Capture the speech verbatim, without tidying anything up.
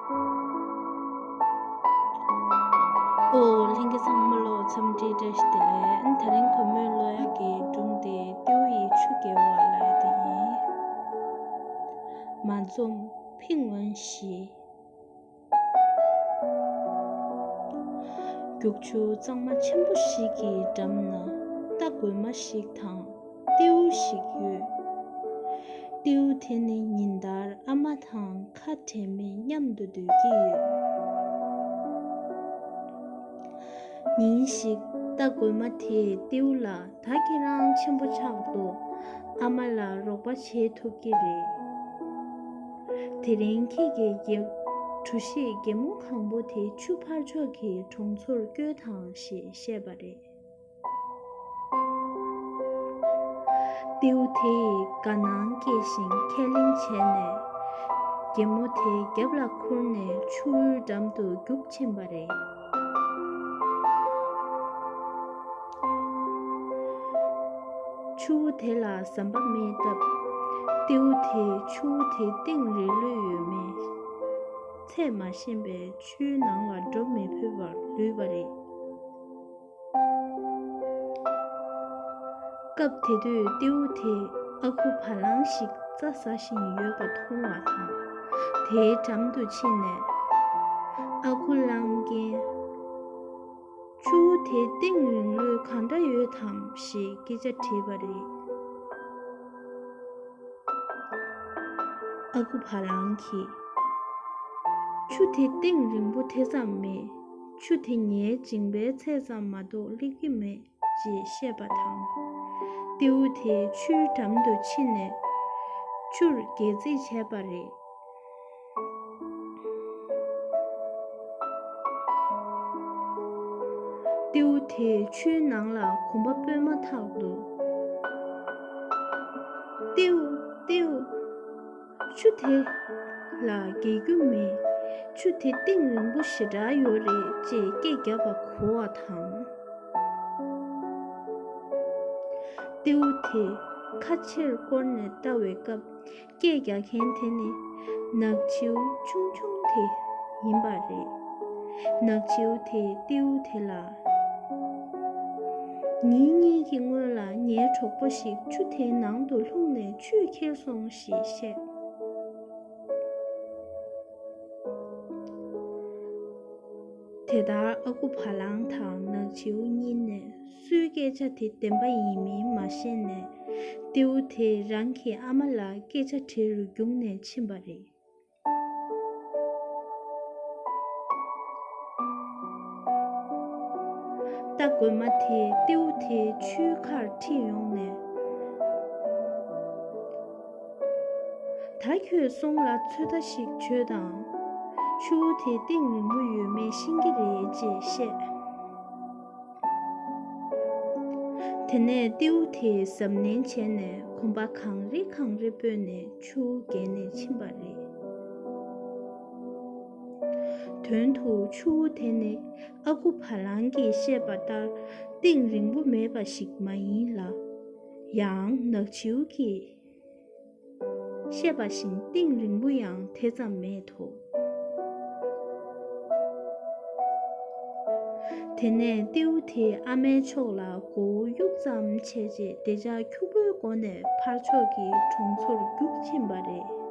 ཨོ། ལྷན་རྒྱས་ཚང་མ་ལོ་འཚམས་འདྲི་བཀྲ་ཤིས་བདེ་ལེགས། ཨ་ནི་དེ་རིང་གུས་མོས་ཀློག་ཡག་གི་སྒྲུང་དེ་ཏེའུ་ཡི་ཆུ་རྒྱལ་བ་ལབ་ཡག་དེ་ཡིན། མ་འཛོམས་ཕིང་ཝན་ཞི། རྒྱུག་ཆུ་གཙང་མ་ཆེན་པོ་ཞིག་གི་འགྲམ་ན་རྟ་རྒོད་མ་ཞིག་དང་ཏེའུ་ཞིག་ཡོད། ཏེའུ་དེ་ནི་ཉིན་ལྟར་ཨ་མ་དང་ཁ་བྲལ་མེད་མཉམ་དུ་སྡོད་ཀྱི་ཡོད། ཉིན་ཞིག་རྟ་རྒོད་མ་དེས་ཏེའུ་ལ། ད་ཁྱེད་རང་ཆེན་པོ་ཆགས་འདུག་ཨ་མ་ལ་རོགས་པ་བྱེད་ཐུབ་ཀྱི་རེད། དེ་རིང་ཁྱེད་ཀྱི་རྒྱལ། གྲུ་བཞི་རྒྱལ་མོ་གང་པོ་དེ་ཆུ་ཕར་ཕྱོགས་ཀྱི་གྲོང་ཚོར་བསྐྱོད་དང་ཞེས་བཤད་པ་རེད། ཏེའུ་དེ་ཡིས་དགའ་སྣང་སྐྱེས་ཤིང་ཁས་ལེན་བྱས་ནས། རྒྱལ་མོ་དེ་རྒྱབ་ལ་ཁུར་ནས་ཆུ་བོའི་འགྲམ་དུ་རྒྱུག་ཕྱིན་པ་རེད། ཆུ་བོ་དེ་ལ་ཟམ་པ་མེད་སྟབས། ཏེའུ་དེས་ཆུ་བོ་དེ་གཏིང་རིང་ལོས་ཡོད་མེད་ཚད་མ་ཤེས་པས་ཆུའི་ནང་ལ་འགྲོ་མི་ཕོད་པར་ལུས་པ་རེད། སྐབས་དེ་དུས་ཏེའུ་དེས་ཨ་ཁུ་བ་ལང་ཞིག་རྩྭ་ཟ་བཞིན་ཡོད་པ་མཐོང་བ་དང་། དེའི་འགྲམ་དུ་ཕྱིན་ནས། ཨ་ཁུ་གླང་རྒན། ཆུ་བོ་དེ་གཏིང་རིང་ལོས་གང་འདྲ་ཡོད་དམ་ཞེས་སྐད་ཆ་དྲིས་པ་རེད། ཨ་ཁུ་བ་ལང་གིས། ཆུ་དེ་གཏིང་རིང་པོ་དེ་ཙམ་མེད། ཆུ་དེ་ངའི་མཇིང་པའི་ཚད་ཙམ་མ་གཏོགས་སླེབས་ཀྱི་མེད་ཅེས་བཤད་པ་དང་། ཏེའུ་དེ་ཆུའི་འགྲམ་དུ་ཕྱིན་ནས་ཆུར་སྒལ་ཚིགས་བྱས་པ་རེད། ཏེའུ་དེས་ཆུའི་ནང་ལ་གོམ་པ་སྤོས་མ་ཐག་ཏུ། ཏེའུ། ཏེའུ། ཆུ་དེ་ལ་སྒལ་རྒྱུ་མེད། ཆུ་དེ་གཏིང་རིང་པོ་ཞེ་དྲག་ཡོད་རེད་ཅེས་སྐད་བརྒྱབ་པ་གོ་བ་དང་། ཏེའུ་དེས་ཁ་ཕྱིར་བསྐོར་ནས་ལྟ་བའི་སྐབས། སྐད་རྒྱག་མཁན་དེ་ནི་ནག་བྱིའུ་ཆུང་ཆུང་དེ་ཡིན་པ་རེད། ནག་བྱིའུ་དེས་ཏེའུ་དེ་ལ། ཉིན་གཉིས་ཀྱི་སྔོན་ལ་ངའི་གྲོགས་པོ་ཞིག་ཆུ་དེའི་ནང་དུ་ལྷུང་ནས་ཆུས་ཁྱེར་སོང་ཞེས་བཤད། དེ་ལྟར་ཨ་ཁུ་བ་ལང་དང་ནག་བྱིའུ་གཉིས་ནས་སུའི་སྐད་ཆ་དེ་བདེན་པ་ཡིན་མིན་མ་ཤེས་ནས། ཏེའུ་དེས་རང་གི་ཨ་མ་ལ་སྐད་ཆ་དྲི་རུ་རྒྱུགས་ནས་ཕྱིན་པ་རེད། རྟ་རྒོད་མ་དེས་ཏེའུ་དེ་ཆུའི་ཁར་ཁྲིད་ཡོང་ནས། ད་ཁྱོད་སོང་ལ་ཚོད་ལྟ་ཞིག་བྱོས་དང་། ཆུ་བོ་དེ་གཏིང་རིང་པོ་ཡོད་མེད་ཤེས་ཀྱི་རེད་ཅེས་བཤད། དེ་ནས་ཏེའུ་དེས་གཟབ་ནན་བྱས་ནས་གོམ་པ་གང་རེ་གང་རེ་སྤོས་ནས་ཆུ་བོ་བརྒལ་ནས་ཕྱིན་པ་རེད། དོན་དུ་ཆུ་བོ་དེ་ནི་ཨ་ཁུ་བ་ལང་གིས་བཤད་པ་ལྟར་གཏིང་རིང་པོ་མེད་པ་ཞིག་མ་ཡིན་ལ། ཡང་ནག་བྱིའུ་གིས་བཤད་པ་བཞིན་གཏིང་རིང་པོ་ཡང་དེ་ཙམ་མེད་དོ། དེ་ནས་ཏེའུ་དེས་ཨ་མའི་ཕྱོགས་ལ་མགོ་བོ་གཡུག་ཙམ་བྱས་རྗེས་བདེ་འཇགས་ཁྱུག་པོའི་སྒོ་ནས་ཕར་ཕྱོགས་ཀྱི་གྲོང་ཚོར་རྒྱུག་ཕྱིན་པ་རེད།